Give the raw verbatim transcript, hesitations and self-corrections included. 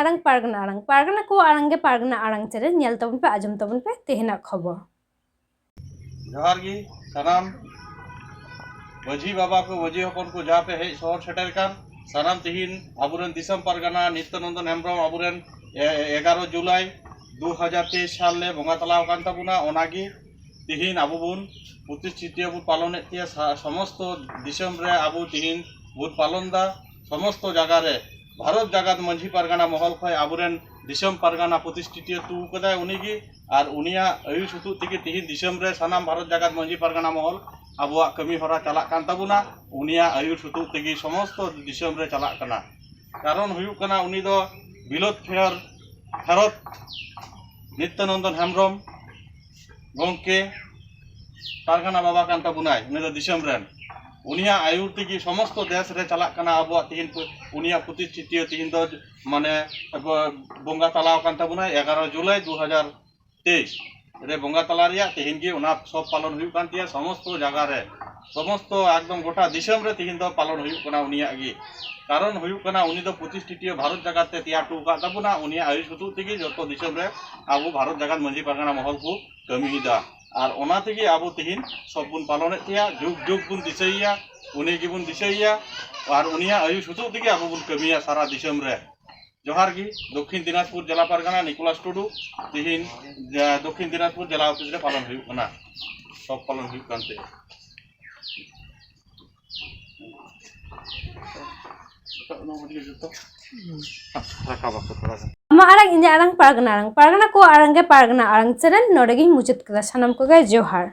ᱟᱲᱟᱝ ᱯᱟᱨᱜᱟᱱᱟ ᱟᱲᱟᱝ, ᱯᱟᱨᱜᱟᱱᱟ ᱠᱚᱣᱟᱜ ᱟᱲᱟᱝ ᱜᱮ ᱯᱟᱨᱜᱟᱱᱟ ᱟᱲᱟᱝ ᱪᱮᱱᱮᱞ᱾ ᱧᱮᱞ ᱛᱟᱵᱚᱱ ᱯᱮ, ᱟᱸᱡᱚᱢ ᱛᱟᱵᱚᱱ ᱯᱮ ᱛᱮᱦᱮᱧᱟᱜ ᱠᱷᱚᱵᱚᱨ᱾ ᱡᱚᱦᱟᱨ ᱜᱮ ᱥᱟᱱᱟᱢ ᱢᱟᱹᱡᱷᱤ ᱵᱟᱵᱟ ᱠᱚ, ᱢᱟᱹᱡᱷᱤ ᱦᱚᱯᱚᱱ ᱠᱚ, ᱡᱟᱦᱟᱸ ᱯᱮ ᱦᱮᱡ ᱥᱚᱦᱚᱨ ᱥᱮᱴᱮᱨ ᱠᱟᱱ, ᱥᱟᱱᱟᱢ ᱛᱤᱦᱤᱧ ᱟᱵᱚᱨᱮᱱ ᱫᱤᱥᱚᱢ ᱯᱟᱨᱜᱟᱱᱟ ᱱᱤᱛᱭᱟᱱᱚᱱᱫᱚᱱ ᱦᱮᱢᱵᱨᱚᱢ ᱟᱵᱚᱨᱮᱱ ᱮ-, ᱮᱜᱟᱨᱚ ᱡᱩᱞᱟᱭ ᱫᱩ ᱦᱟᱡᱟᱨ ᱛᱮᱭᱤᱥ ᱥᱟᱞ ᱞᱮ ᱵᱚᱸᱜᱟ ᱛᱟᱞᱟᱣ ᱟᱠᱟᱱ ᱛᱟᱵᱚᱱᱟ᱾ ᱚᱱᱟᱜᱮ ᱛᱤᱦᱤᱧ ᱟᱵᱚ ᱵᱚᱱ ᱯᱨᱚᱛᱤᱥᱴᱷᱤᱛᱤᱭᱟᱹ ᱵᱚᱱ ᱯᱟᱞᱚᱱᱮᱫ ᱛᱮ ᱥᱟ-, ᱥᱚᱢᱚᱥᱛᱚ ᱫᱤᱥᱚᱢ ᱨᱮ ᱟᱵᱚ ᱛᱤᱦᱤᱧ ᱵᱚᱱ ᱯᱟᱞᱚᱱ ᱮᱫᱟ᱾ ᱥᱚᱢᱚᱥᱛᱚ ᱡᱟᱭᱜᱟ ᱨᱮ ᱵᱷᱟᱨᱚᱛ ᱡᱟᱠᱟᱛ ᱢᱟᱹᱡᱷᱤ ᱯᱟᱨᱜᱟᱱᱟ ᱢᱚᱦᱚᱞ ᱠᱷᱚᱱ ᱟᱵᱚᱨᱮᱱ ᱫᱤᱥᱚᱢ ᱯᱟᱨᱜᱟᱱᱟ ᱯᱨᱚᱛᱤᱥᱴᱷᱤᱛᱤᱭᱟᱹ ᱛᱩ ᱠᱟᱫᱟᱭ ᱩᱱᱤᱜᱮ, ᱟᱨ ᱩᱱᱤᱭᱟᱜ ᱟᱹᱭᱩᱨ ᱥᱩᱛᱩᱜ ᱛᱮᱜᱮ ᱛᱤᱦᱤᱧ ᱫᱤᱥᱚᱢ ᱨᱮ ᱥᱟᱱᱟᱢ ᱵᱷᱟᱨᱚᱛ ᱡᱟᱠᱟᱛ ᱢᱟᱹᱡᱷᱤ ᱯᱟᱨᱜᱟᱱᱟ ᱢᱚᱦᱚᱞ ᱟᱵᱚᱣᱟᱜ ᱠᱟᱹᱢᱤ ᱦᱚᱨᱟ ᱪᱟᱞᱟᱜ ᱠᱟᱱ ᱛᱟᱵᱚᱱᱟ᱾ ᱩᱱᱤᱭᱟᱜ ᱟᱹᱭᱩᱨ ᱥᱩᱛᱩᱜ ᱛᱮᱜᱮ ᱥᱚᱢᱚᱥᱛᱚ ᱫᱤᱥᱚᱢ ᱨᱮ ᱪᱟᱞᱟᱜ ᱠᱟᱱᱟ᱾ ᱠᱟᱨᱚᱱ ᱦᱩᱭᱩᱜ ᱠᱟᱱᱟ, ᱩᱱᱤ ᱫᱚ ᱵᱤᱞᱚᱛ ᱯᱷᱮᱨ ᱯᱷᱮᱨᱚᱛ ᱱᱤᱛᱭᱟᱱᱚᱱᱫᱚᱱ ᱦᱮᱢᱵᱨᱚᱢ ᱜᱚᱢᱠᱮ ᱯᱟᱨᱜᱟᱱᱟ ᱵᱟᱵᱟ ᱠᱟᱱ ᱛᱟᱵᱚᱱᱟᱭ, ᱩᱱᱤ ᱫᱚ ᱫᱤᱥᱚᱢ ᱨᱮᱱ᱾ ᱩᱱᱤᱭᱟᱜ ᱟᱹᱭᱩᱨ ᱛᱮᱜᱮ ᱥᱚᱢᱚᱥᱛᱚ ᱫᱮᱥ ᱨᱮ ᱪᱟᱞᱟᱜ ᱠᱟᱱᱟ ᱟᱵᱚᱣᱟᱜ ᱛᱤᱦᱤᱧ ᱯᱩ-, ᱩᱱᱤᱭᱟᱜ ᱯᱨᱚᱛᱤᱥᱴᱷᱤᱛᱤᱭᱟᱹ ᱛᱤᱦᱤᱧ ᱫᱚ ᱢᱟᱱᱮ ᱵᱚ-, ᱵᱚᱸᱜᱟ ᱛᱟᱞᱟᱣ ᱟᱠᱟᱱ ᱛᱟᱵᱚᱱᱟᱭ ᱮᱜᱟᱨᱚ ᱡᱩᱞᱟᱭ ᱫᱩ ᱦᱟᱡᱟᱨ ᱛᱮᱭᱤᱥ ᱨᱮ ᱵᱚᱸᱜᱟ ᱛᱟᱞᱟ ᱨᱮᱭᱟᱜ ᱛᱮᱦᱮᱧ ᱜᱮ ᱚᱱᱟ ᱥᱚᱵ ᱯᱟᱞᱚᱱ ᱦᱩᱭᱩᱜ ᱠᱟᱱ ᱛᱟᱭᱟ᱾ ᱥᱚᱢᱚᱥᱛᱚ ᱡᱟᱭᱜᱟ ᱨᱮ, ᱥᱚᱢᱚᱥᱛᱚ ᱮᱠᱫᱚᱢ ᱜᱚᱴᱟ ᱫᱤᱥᱚᱢ ᱨᱮ ᱛᱮᱦᱮᱧ ᱫᱚ ᱯᱟᱞᱚᱱ ᱦᱩᱭᱩᱜ ᱠᱟᱱᱟ ᱩᱱᱤᱭᱟᱜ ᱜᱮ᱾ ᱠᱟᱨᱚᱱ ᱦᱩᱭᱩᱜ ᱠᱟᱱᱟ, ᱩᱱᱤ ᱫᱚ ᱯᱨᱚᱛᱤᱥᱴᱷᱤᱛᱤᱭᱟᱹ ᱵᱷᱟᱨᱚᱛ ᱡᱟᱠᱟᱛ ᱛᱮ ᱛᱮᱭᱟᱨ ᱦᱚᱴᱚ ᱟᱠᱟᱫ ᱛᱟᱵᱚᱱᱟ᱾ ᱩᱱᱤᱭᱟᱜ ᱟᱹᱭᱩᱨ ᱥᱩᱛᱩᱜ ᱛᱮᱜᱮ ᱡᱚᱛᱚ ᱫᱤᱥᱚᱢ ᱨᱮ ᱟᱵᱚ ᱵᱷᱟᱨᱚᱛ ᱡᱟᱠᱟᱛ ᱢᱟᱹᱡᱷᱤ ᱯᱟᱨᱜᱟᱱᱟ ᱢᱚᱦᱚᱞ ᱠᱚ ᱠᱟᱹᱢᱤᱭᱮᱫᱟ᱾ ᱟᱨ ᱚᱱᱟ ᱛᱮᱜᱮ ᱟᱵᱚ ᱛᱮᱦᱮᱧ ᱥᱚᱵ ᱵᱚᱱ ᱯᱟᱞᱚᱱᱮᱫ ᱛᱮᱭᱟ, ᱡᱩᱜᱽ ᱡᱩᱜᱽ ᱵᱚᱱ ᱫᱤᱥᱟᱹᱭᱮᱭᱟ, ᱩᱱᱤ ᱜᱮᱵᱚᱱ ᱫᱤᱥᱟᱹᱭᱮᱭᱟ᱾ ᱟᱨ ᱩᱱᱤᱭᱟᱜ ᱟᱹᱭᱩᱨ ᱥᱩᱛᱩᱜ ᱛᱮᱜᱮ ᱟᱵᱚ ᱵᱚᱱ ᱠᱟᱹᱢᱤᱭᱟ ᱥᱟᱨᱟ ᱫᱤᱥᱚᱢ ᱨᱮ᱾ ᱡᱚᱦᱟᱨ ᱜᱮ, ᱫᱚᱠᱠᱷᱤᱱ ᱫᱤᱱᱟᱡᱽᱯᱩᱨ ᱡᱮᱞᱟ ᱯᱟᱨᱜᱟᱱᱟ ᱱᱤᱠᱳᱞᱟᱥ ᱴᱩᱰᱩ᱾ ᱛᱤᱦᱤᱧ, ᱮ, ᱫᱚᱠᱠᱷᱤᱱ ᱫᱤᱱᱟᱡᱽᱯᱩᱨ ᱡᱮᱞᱟ ᱚᱯᱷᱤᱥ ᱨᱮ ᱯᱟᱞᱚᱱ ᱦᱩᱭᱩᱜ ᱠᱟᱱᱟ, ᱥᱚᱵ ᱯᱟᱞᱚᱱ ᱦᱩᱭᱩᱜ ᱠᱟᱱ ᱛᱮ᱾ ᱨᱟᱠᱟᱵ ᱟᱠᱚ ᱛᱷᱚᱲᱟ ᱜᱟᱱ᱾ ᱟᱢᱟᱜ ᱟᱲᱟᱝ, ᱤᱧᱟᱹᱜ ᱟᱲᱟᱝ, ᱯᱟᱨᱜᱟᱱᱟ ᱟᱲᱟᱝ, ᱯᱟᱨᱜᱟᱱᱟ ᱠᱚᱣᱟᱜ ᱟᱲᱟᱝ ᱜᱮ ᱯᱟᱨᱜᱟᱱᱟ ᱟᱲᱟᱝ ᱪᱮᱱᱮᱞ᱾ ᱱᱚᱰᱮ ᱜᱤᱧ ᱢᱩᱪᱟᱹᱫ ᱠᱮᱫᱟ᱾ ᱥᱟᱱᱟᱢ ᱠᱚᱜᱮ ᱡᱚᱦᱟᱨ᱾